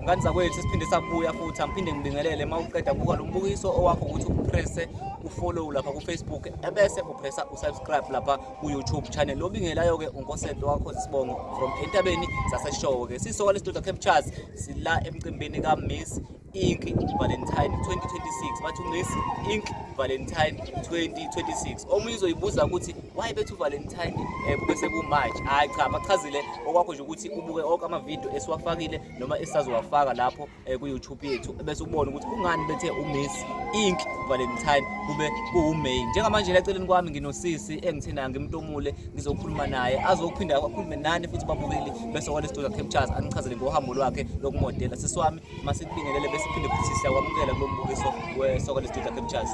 Ngane zakwethu, siphinde sabuya futhi. Angiphinde ngibingelele. Uma uqeda kubuka lo mbukiso, owakho ukuthi upresse ufollow lapha ku-Facebook, ebese upressa usubscribe lapha ku-YouTube channel. Lobingelayo-ke uNkosento wakho Sibongo from entabeni zaseShowe-ke. Sisoka lesidoda Captures, sila emcimbini ka-Miss Ink Valentine 2026. Bathi uMiss Ink Valentine 2026. Omunye uzoyibuza ukuthi why bethi uValentine kube sekuMarch. Hayi cha, bachazile. Okwakho nje ukuthi ubuke onke amavidiyo esiwafakile noma esisazowafaka lapho ku-YouTube yethu, bese ubone ukuthi kungani bethe uMiss Ink Valentine kube kuwuMay. Njengamanje la eceleni kwami nginosisi engithina ngimtomule, ngizokhuluma naye, azophinda akhulume nani futhi babukeli bese kwalesidoda Captures, anichazele ngohambo lwakhe lokumodela. Sisi wami, masikubingelele, bese phinde futhi siyakwamukela kulo mbukiso weSoka Lesidoda Captures.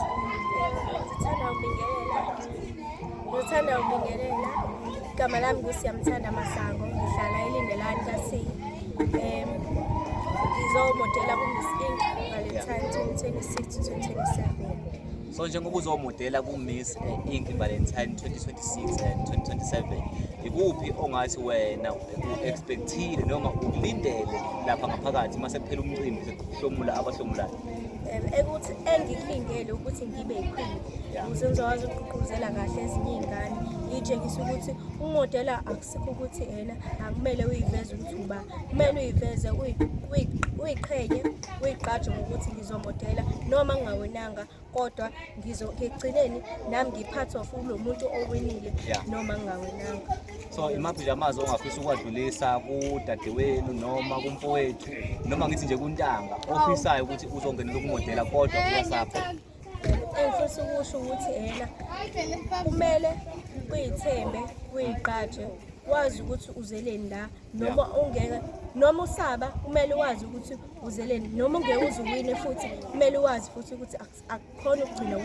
Ngithanda ukubingelela. Ngithanda ukubingelela. Igama lami nguSiyamthanda Masango, ngihlala eLindelani ka-C. Ngizomodela ku-Miss Ink Valentine 2026 to 2027. So njengoba uzomodela ku-Miss Ink Valentine 2026 and 2027, ikuphi ongathi wena u-expectile noma ukulindele lapha ngaphakathi uma sekuphela umcimbi, sekuhlomula abahlomulayo? Ekuthi engikulindele ukuthi ngibe yiqueen ukuze ngizokwazi ukugqugquzela kahle ezinye iy'ngane, ngiy'tshengise ukuthi umodela akusikho ukuthi ena akumele uyiveze ukuthi uba, kumele uyiveze, uyiqhenye, uyigqaje ngokuthi ngizomodela noma ngingawinanga, kodwa ngigcineni nami ngi-part of lo muntu owinile noma ngingawinanga. So imaphi nje amazwi ongafisa ukwadlulisa kudadewenu noma kumfowethu noma ngithi nje kuntanga ofisayo ukuthi uzongenela ukumodela kodwa uyasapha? Engifisa ukusho ukuthi ena kumele uyithembe, uyigqaje, wazi ukuthi uzeleni la, noma ungeke, noma usaba, kumele wazi ukuthi uzeleni, noma ungeke uze uwine futhi kumele wazi futhi ukuthi akukhona ukugcina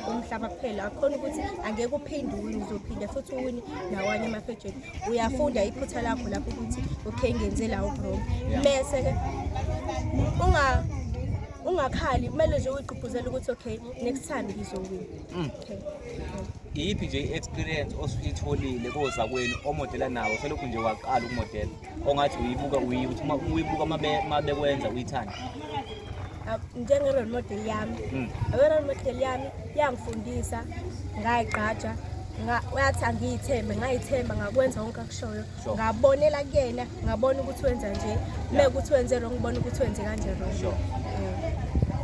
umhlaba kuphela, akukhona ukuthi angeke uphinde uwine, uzophinda futhi uwine nawanye ama-pageant. Uyafunda iphutha lakho lapho ukuthi okay, ngenze la wrong, bese-ke ungakhali, kumele nje uyigqugquzele ukuthi okay, next time ngizowina. Okay. Iyiphi nje i-experience osuyitholile kozakwenu omodela nawo selokhu nje waqala ukumodela, ongathi uyibuka uthi uma uyibuka uma bekwenza uyithande? Ah, njenge-role model yami, i-role model yami yangifundisa, ngayigqaja, wathi angiyithembe, ngayithemba, ngakwenza konke akushoyo. Ngabonela kuyena, ngabona ukuthi wenza nje, uma ukuthi wenze wrong, ngibona ukuthi wenze kanje wrong.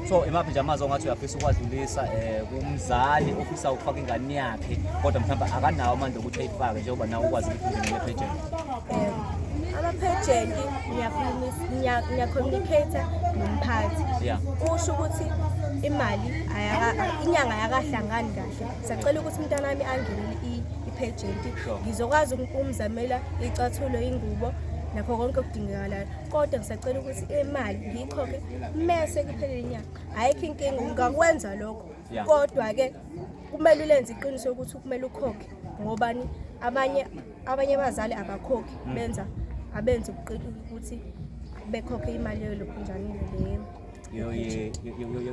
So imaphi nje amazwi ongathi uyafisa ukwadlulisa kumzali ofisa ukufaka ingane yakhe kodwa mhlawumbe akanawo amandla okuthi ayifake, njengoba nawe ukwazi ukuthi ungenele pageant? Ama-pageant ngiyacommunicate nomphathi. Usho ukuthi imali inyanga ayakahlangani kahle, sacela ukuthi umntwana wami angenele i-pageant. Ngizokwazi ukumzamela icathulo, ingubo nakho konke okudingekalayo, kodwa ngisacela ukuthi imali ngiyikhokhe mese kuphelele inyanga. Ayikho inkinga, ungakwenza lokho, kodwa-ke kumele ulenze iqiniso ukuthi kumele ukhokhe, ngobani abanye abazali abakhokhi, benza abenzi ukuthi bekhokhe imali yolokhunjani le.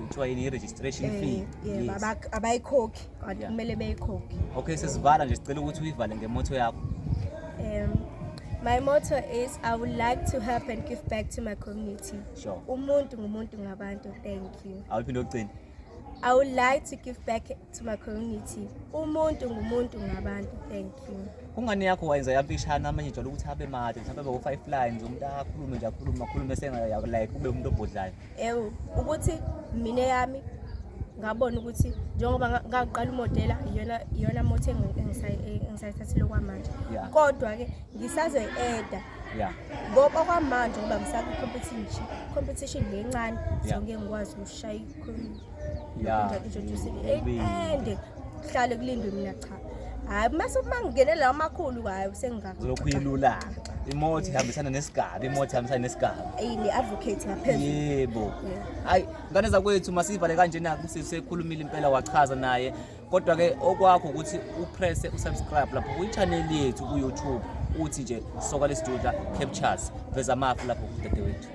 Kuthiwa yini, i-registration fee? Yebo. Abayikhokhi, kanti kumele beyikhokhe. Okay, sesivala nje, sicela ukuthi uyivale ngemotto yakho. My motto is I would like to help and give back to my community. Umuntu ngumuntu ngabantu. Thank you. Awuphinde ukugcina. I would like to give back to my community. Umuntu ngumuntu ngabantu. Thank you. Kungani yakho wayenza yamfishane? Amanye jwayele ukuthi abe made, mhlawumbe abe u-five lines, umuntu akhulume nje, akhulume, akhulume, senga like ube umuntu obhodlayo. Ewu, ukuthi mina yami ngabona ukuthi njengoba ngaqala umodela, iyona motto engisayithathile okwamanje, kodwa-ke ngisazoyi-eda ngoba okwamanje ngoba ngisakwi-competition, competition le encane, so ngeke ngikwazi ukushaya introduce ende kuhlale kulindwe mina. Cha, hhayi, mase uma ngingenela amakhulu, hhayi, sengingakho. Lokhu ilula, imotto ihambisana nesigaba, imotto ihambisana nesigaba. Ne-advocate ngaphezulu. Yebo. Hayi, ngane zakwethu, masivale kanjena. Sekhulumile impela, wachaza naye, kodwa-ke okwakho ukuthi upresse usubscribe lapho kwi-channel yethu ku-YouTube, uthi nje Soka Lesiduda Captures. Veza amafu lapho, dadewethu.